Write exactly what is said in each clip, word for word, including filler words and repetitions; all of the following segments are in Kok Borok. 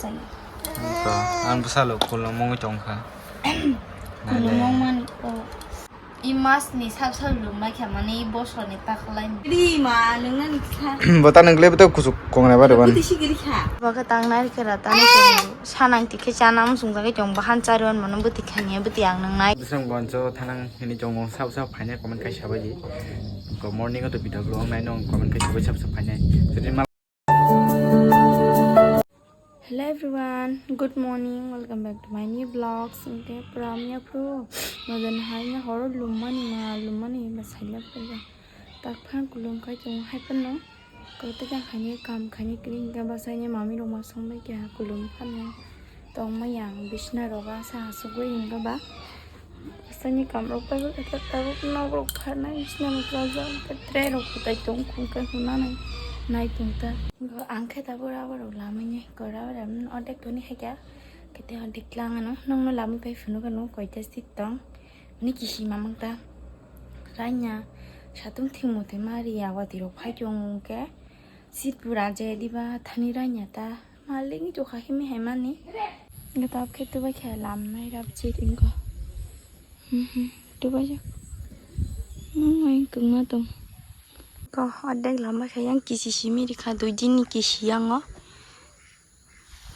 Ang bwsalo kulumungwi tongkha. Kulumung mani o. I mas ni sab sab lum bai kha mani i bosor ni taklai. Ri ma nung nani kha. Bota nung le bota kusuk kong na ba de ban. Bwtwi sigiri kha. Baka tang nai khe ra ta nai khe sanang ti khe chana musung jagwi tong bahan chari wan mano bwtwi khani bwtwi ang nang nai. Bising bonso thanang hini tongo sab sab phainai comment kai sabai di. Ko morning to video vlog nai nong comment kai sabai sab sab phainai. Jodi ma Hello everyone, good morning, welcome back to my new vlogs. Hingke pura miya phuru mojan hai na horo lummani ma lummani ba sailak pura tak phang kulum kai tongo hai phano koto jang khaini kam khaini kring hingke bwsai ni mami rok ma song bai keha kulum phano tong maya ang bisna rogo asa asugwi hingke ba. Asani kamrok bai bai khe tabuk nok rok pharnai bisna muchung jang khe tray rok kwtai tong khung khe hwnna nai nai tong ta. Ang khe tabuk rubber rok lamani khe rubber rok ordek toni hai khe kete ordek lang ano nokno lamwi pai phunuk ano koita seat tong ani kisi mamang ta. Ranya satung thwngmung twi ma riya watwi rok phai tong khe seat pura je diba thani ranya ta. Malik ni tokha khe mi hai mani. Gata khe tubai khe lam nai rap chit inko. Mhm, tubai jak. Hmm, ai kungma tong. Ko adek lam bai khe yang kisi simi rikha dui din ni kisi yang o.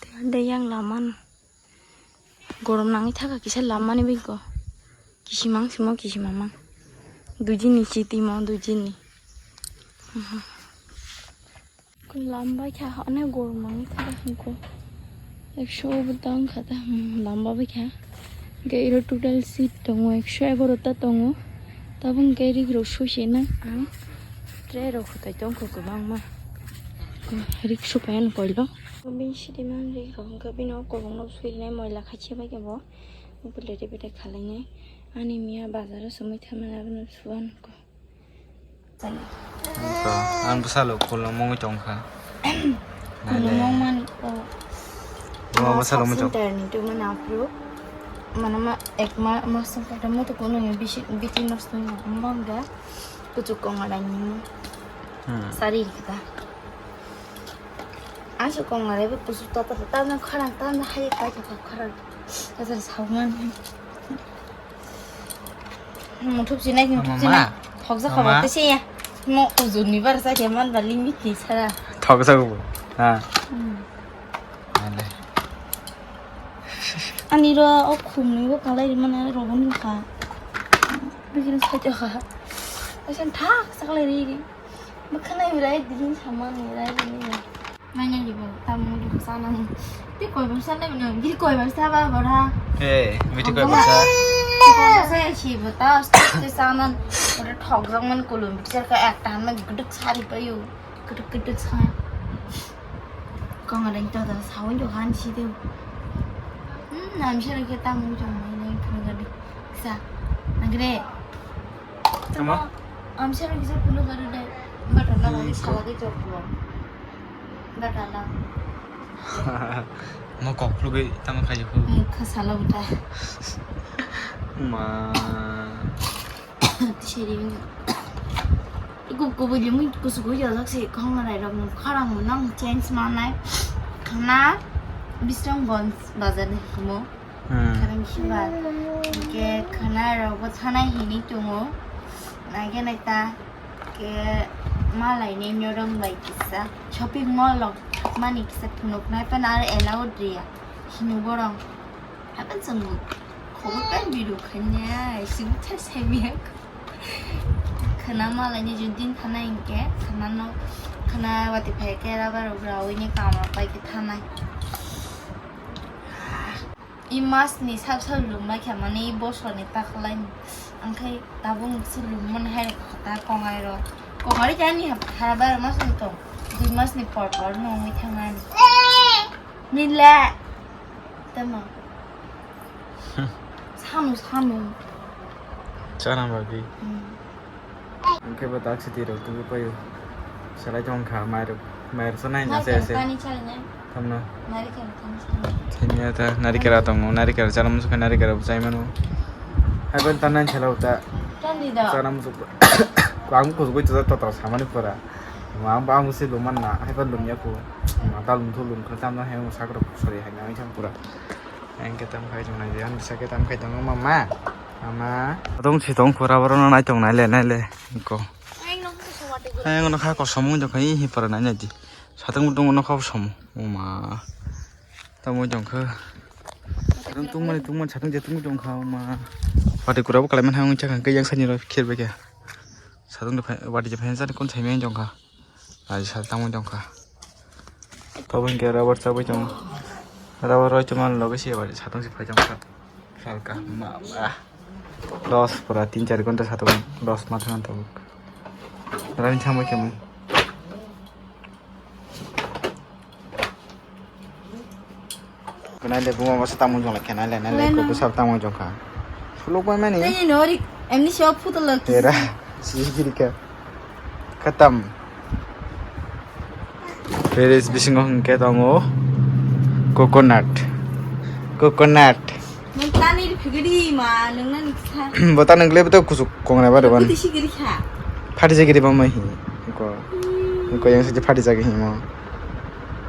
Te adek yang lam mano. Gorom nangwi thaka kisa lam mani bai ko. Kisi mang simo kisi mamang. Dui din ni chiti mo dui din ni. Mhm. Lamba kha hane gormang kha hingko. Ekso bo tang kha ta, hmm, lamba bai kha. Hingke iro total seat tongo, ekso egaroh ta tongo. Tabuk hingke rik rok sui se na ang tray rok hotai tongkho kwbangma. Rik sui paiya ni koilo. Bini sidi man rik rok hingke bini o kobong rok sui rinai moila khachi bai khe bo. Bwlai ri bwlai khalai nai. Ani miya bazar o swmai tharmani abono suan ko. Ang bwsalo kulumungwi tongkha. Kulumung mani o. Buma bwsalo mui tong. Center ni tuma na apro. Mana ma ek ma ma sung ka mo to kono ni bisi biti nos to na mangga. Kuchuk kong ada ni. Hmm. Sari kita. Asu kong ada bu kusuk tata tata kharang tata hai kai kharang. Tata sauman. Muthupsinai, muthupsinai. Mama. Thokjak kha bo tei se ya. Mo ujuni bar sa khe man ba limit ni sara. Thokjak bo. Ha. Hmm. Ale. Ani ro o khumni bo kalai ri mana ro boni kha. Bigin sa kha. Asan thak sa kalai ri. Bwkhanai rai din samani rai din. Nanya di bo, tamu di sana. Ti koi bangsa nai mano, giri koi bangsa ba bora. Eh, miti koi bangsa. Ti koi bangsa ya si bo ta, ti sana. Bora thok jang man kulum, bichar ka ekta han man guduk sari payu. Guduk guduk sa. Kong ada itu ada sawin jo han si tu. Hmm, nam sih lagi tamu jong nai nai kena gadi. Sa, nagre. Tama? Amsero kisa pulo gari dai. Batala gari sala di choklo. Batala. Mo kok phulugwi tamo khai phulugwi. Mukha sala uta. Ma. Tiseri. Iku kubu jemu kusugu jajak se khong rai rok mukha rang nang change manai. Khana Bisramganj bazar ni kumo. Hmm. Khana khiba. Ke khana rok bo thanai hini tongo. Nage nai ta ke malai ni nyorong bai kisa. Shopping mall rok mani kisa phunuk nai pan ar allowed riya. Hinu borong. Hapan sangbu. Khobo kan biru khanya. Sibutha semiak. Khana malai ni judin khana inke. Khana no. Khana wati phai ke rubber rok rawi ni kamra pai ke thanai. I mas ni sab sab lum bai kha mani i bosor ni taklai ni. Ang khai tabuk se lum mani hai rok kha ta kongai rok. Kongai rok ani hap hara bar mas ni tong. Dui mas ni por por no ongwi thang ani. Nile. Tama. Sanu sanu. Chana bagwi. Hmm. Hwnkhe bo tak siti rok tubui paio. Salai tong kha mai rok, mai rok sanai na se se. Tani chalai nai. Tamno. Nari kela tani chalai nai. Thini ta nari kela tongo, nari kela chala musu kha nari kela bo chai mano. Hai ban tanai chala uta. Tandi da. Chala musu. Ko ang kusu ko tota samani pora. Ma ang ba ang se luman na, hai ba lumya ko. Ma ta lum thu lum kha tam na hai mo sakro sorry hai na ang chang pura. Ang ke tam khai jong nai, ang sa ke tam khai jong mama. Mama. Tong si tong pura boro no nai tong nai le nai le. Ko. Ang no kha ko somu jong khai hi pura nai nai di. Satang dong no kha somu. O ma. Tamo jong kha. Satang tungmani tungmani satang je tungmani jong kha ma. Pati kura bo kalai man hang chakha ke yang sani ro khir be kya. Satang de phai wati je phai sani kon sai men jong kha. Aji satang tamo jong kha. Tabo hingke rubber chabai jong. Rubber roi chuma loge se wati satang se phai jong kha. Salka ma ba. Loss pura tin char ghonta satang loss ma thang tabuk. Rani chambai kemu. Kenai le bunga masa tamung jong le kenai le nai le ko besar tamung jong kha. Suluk bai mani. Tei no rik emni sio photo lo. Tera sisi kiri kha. Khatam. Paris bisingo hingke tongo coconut. Coconut. Nang tani phigiri ma nang nani kha. Bota nang le bota kusuk kongra ba de ban. Bwtwi si giri kha. Phati jagiri ba mai hi. Ko. Ko yang sa phati jagi hi mo.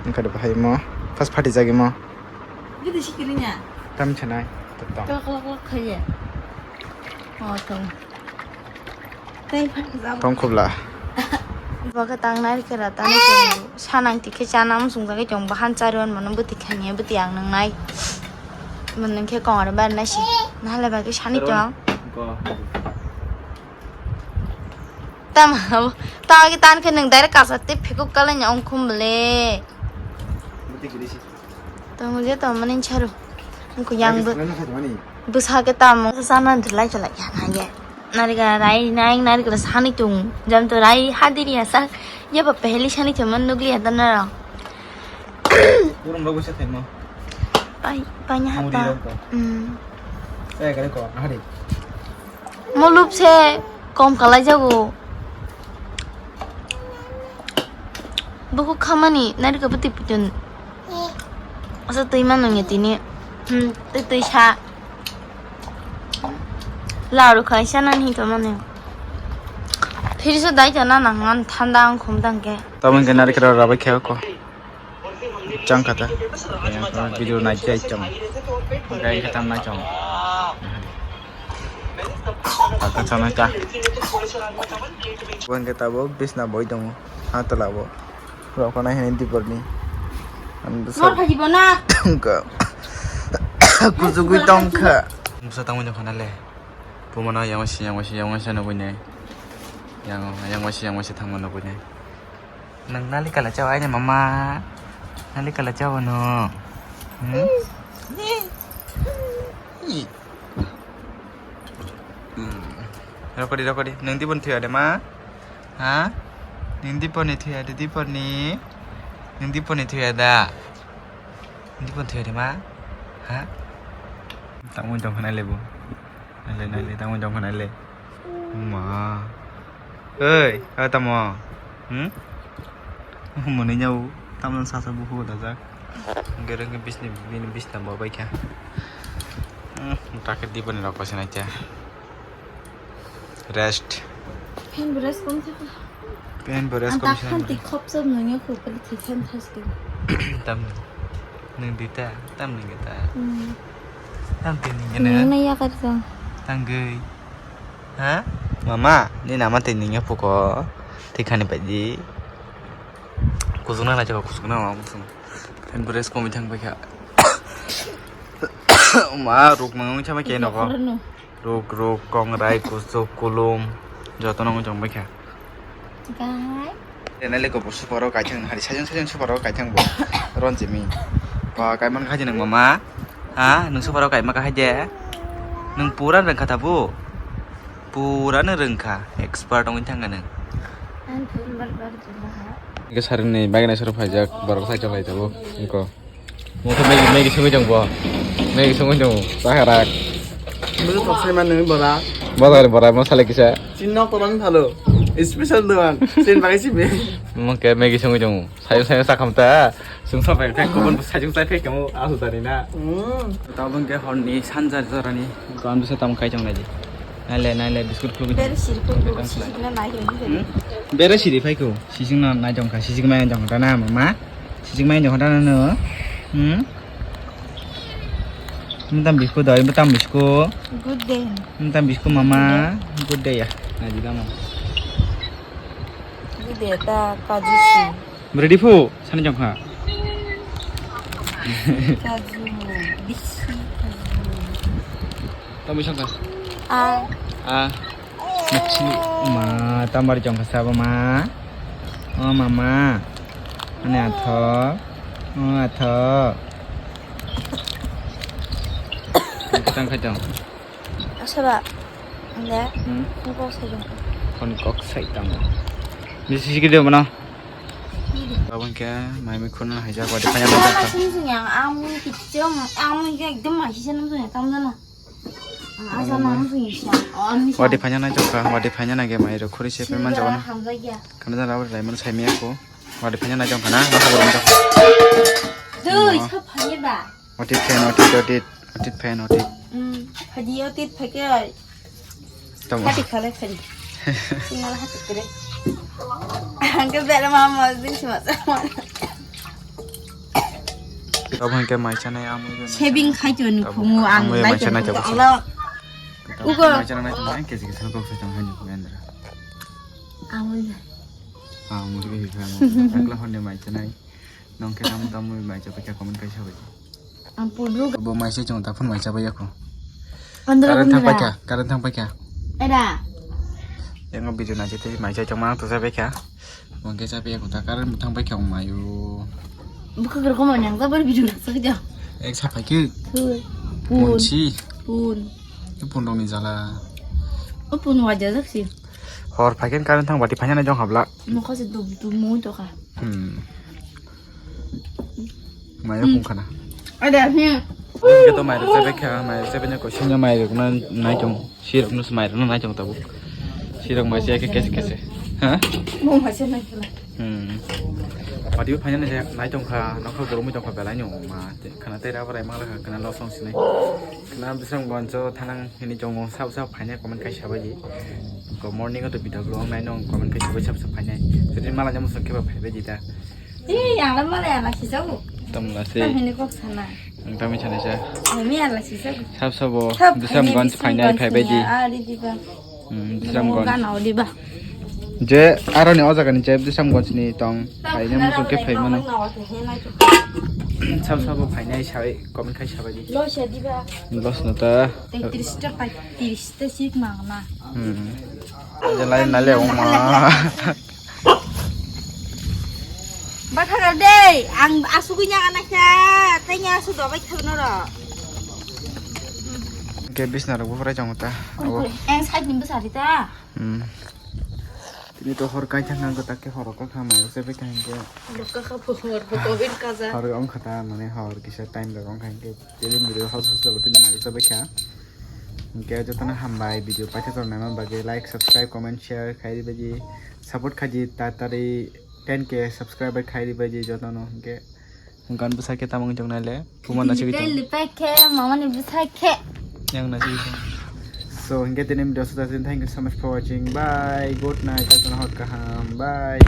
Nang kha de bahai mo. First phati jagi mo. Bwtwi si giri nya. Tam chanai. Tam. Klak klak klak khaiye. Oh tong. Tei phati jabo. Tong khubla. Bo khe tangnai khe ra tani tong. Sanang tikhe chana musung jagwi tong bahan chari on mano bwtwi khani bwtwi ang nangnai. Mwnwng khe kongor bar nai si. Nahale bagwi sani tong. Tam tam ki tan khe nwng direct kasa te phikuk kalai nya ongkhum bole. Tong je to mani charu. Ko yang bo. Bwsa khe tam sana lai chalai ya na ye. Narikra rai nai narikra sani tung jam to rai hadiri ya sa ya ba pehli sani chaman nugli ya dana. Urum rogo se themo. Pai pai nya hata. Muri rogo. Hmm. Saya kare ko hari. Mulup se kom kalai jago. Buku khamani narikra bwtwi putun. Asa twi mano ya tini. Hmm, twi twi sa. Laru khai sana ni to mane. Phiri so dai jana nang ngan thanda ang khum dang ke. Tabang ke narikra rabai khe ko. Chang kata. Video nai jai chang. Gai kata nai chang. Kata chana cha. Wan kata bo bisna boi dong. Ha tala bo. Rokona hini diporni. Ang Nor bwsa phaji bo na. Tongkha. Kusugwi tongkha. Bwsa tangwi tongkha nale. Bumano yang wasi yang wasi yang wasi nugwi nai. Yang yang wasi yang wasi thangma nugwi nai. Nang nali kala chawa aini mama. Nali kala chawa no. Hmm? Hmm. Rokodi rokodi. Nang di bon thuya de ma? Ha? Nang di poni thuya de di poni. Nang di poni thuya da. Nang di poni thuya de ma? Ha? Tangmo jong khanai lebu. Nale nale tangmo jong khanai le. Ma. Oi, ha tamo. Hmm? Muni nyau. Tamno sasa buhu dajak. Gereng bisni bini bisna bo baikha. Hmm, takhe di bani rok pasanai cha. Rest. Pen bo rest kom thaka. Pen bo rest kom thaka. Ang tak khan ti khop chop nungya ko pali thai thai thas ke. Tam nung dita, tam nung ta. Hmm. Tam ti nung na. Nung na ya kar sa. Tang gei. Ha? Mama, ni nama ti nung ya puko. Ti khani paji. Kusuk na na jaba kusuk na ma kusuk. Pen bo rest kom thang baikha. Ma ruk nung chama ke no ko. Ruk ruk kongrai kusuk kulum joto no wng tong baikha. Gai. Ene le kopor super o kaithang hari sajang sajang super o kaithang bo ron jemi. Ba kaiman khaji nang mama. Ha nung super o kaima kahai de. Nung pura rengkha tabu. Pura no rengkha expert ongin thangka nung. Ang phone bar bar jela ha. Ke sarin ni bagna suru phajak borok sai chonglai tabu. Ingko. Mungkin Maggi, Maggi sungui dong bo. Maggi sungui dong, saharak. Mungkin toksai man nungui bora. Bora, bora, masala kisa. Chinno koron thalo. Special dogan. Sin bagai si be. Mungkin Maggi sungui dong. Sayung, sayung sakam ta. Sung sa pai pek kubun sayung sai pek kamu asu tadi na. Hmm. Tabung ke honni sanjar jarani. Kan bisa tam kai jong lagi. Naile, naile, biscuit khulugwi. Bere siri phai ko, sijikna nai ko, ni bere. Hmm? Bere siri phai ko, sijikna nai jong kha, sijik mai jong kha na, mama. Sijik mai jong kha na, no. Hmm? Mutam biscuit doi, mutam biscuit. Good day. Mutam biscuit, mama. Good day ya. Nai di damo. Good day, ta kaji si. Ready phu, sani jong kha. Kaju, bisi kaju. Tamo song kha. A. A. Machi ma tambar jong kha sabo ma. O mama. Ani atho. O atho. Tang kha tong. Asaba. Ande. Hmm? Kok sai jong kha. Kon kok sai tamo. Bisi sikir de mano. Abo hwnkhe mai mui khurna haijak, wadi phanya. Sini sini yang amu kichum, amu ke ekdom mai sisa nung sini tam jana. Asa nung sini sisa. Wadi phanya nai jokha, wadi phanya nai ge mai rok khuri se pe man jabana. Hamjak ya. Kana jana abo lai man sai miya ko. Wadi phanya nai jokha na, na khobor man jokha. Dui, sa phanya ba. Otit phen, otit, otit, otit phen, otit. Hmm, phadi otit phake. Tamo. Hati khala khani. Singal hati kere. Angke bera mama din sima sama. Tamo hingke mai chanai amu. Shaving khai chon phumu ang mai chanai tamo. Ugo. Mai chanai tamo, ang kesi kesi kok sa tamo hani phumu endra. Amu. Amu ke hi kha amu. Akla honde mai chanai. Nong khe tamo tamo mai cha paikha comment kaisa bai. Ang pudru. Bo mai se chong ta phone mai cha bai yakho. Andra. Current thang paikha, current thang paikha. Era. Yang video na jete mai cha chong mang to cha paikha. Mong khe cha paikha ta current thang paikha mayo. Bukha kar ko manyang ta bar video na sa kya. Ek sa paikha. Pun. Pun si. Pun. Pun dong ni jala. O pun wajak si. Hor phaikhe current thang bati phaina jong habla. Mokha se dum dum mo to kha. Hmm. Maya kung khana. Ada hmm. Ke to mai rok jabe kha, mai rok jabe ne ko sinya mai rok na nai tong. Sirok nus mai rok na nai tong tabuk. Sirok mai se ke kese kese. Ha? Mo mai se nai khala. Hmm. Bati phaina nai tong kha, nokha gurumui tong kha belai no ma. Khana tei raba rai mangla kha, khana losong sinai. Khana bisang goncho thanang hini jongo sab sab phainai comment kai sabai di. Ko morning to video vlog nai nong comment kai sabai sab sab phainai. Jodi mala jamo song keba phaibai di ta. Ih, yang la mala yang la kisabu. Tam la se. Tam hini kok sana. Ang tam sana sa. Ami yang la kisabu. Sab sabo. Sab bisang phainai, goncho bisang phainai goncho phaibai di. Ah, di di ba. Hmm, Bisramganj. Gana odi ba. Je aroni o jaga ni je Bisramganj ni tong. Phaina muchung khe phai mano. Sab sabo phainai sabai comment khai sabai di. Loss ya di ba. Loss no ta. Tei tris ta pai, tris ta sik mang na. Hmm. Je lai na le ong ma. Bathara dei, ang asugui nya ana kha, tei nya asu dobai kha no ro. Ke bisna rok bo phrai chong ta. Abo. Ang side ni bwsa ri ta. Hmm. Tini to hor kai thang nang ta ke hor ka kha mai se be kan ke. Lokka kha phor, phor ko bin kaja. Hor ong khata mane hor kisa time rok ong kha ke. Tini video hor hor tini mai se be kha. Hingke jotono hambai video paithago naima bagwi like, subscribe, comment, share khai ribaidi support khaidi tatari ten K subscriber khai ribaidi jotono hingke hingkan bwsake tamung joknaile puma na chigwi tongo. Lipekhe mamani bwsakhe. Yang na chigwi tongo. So hingke tini video sota thank you so much for watching. Bye. Good night. Jotono hor kaham. Bye.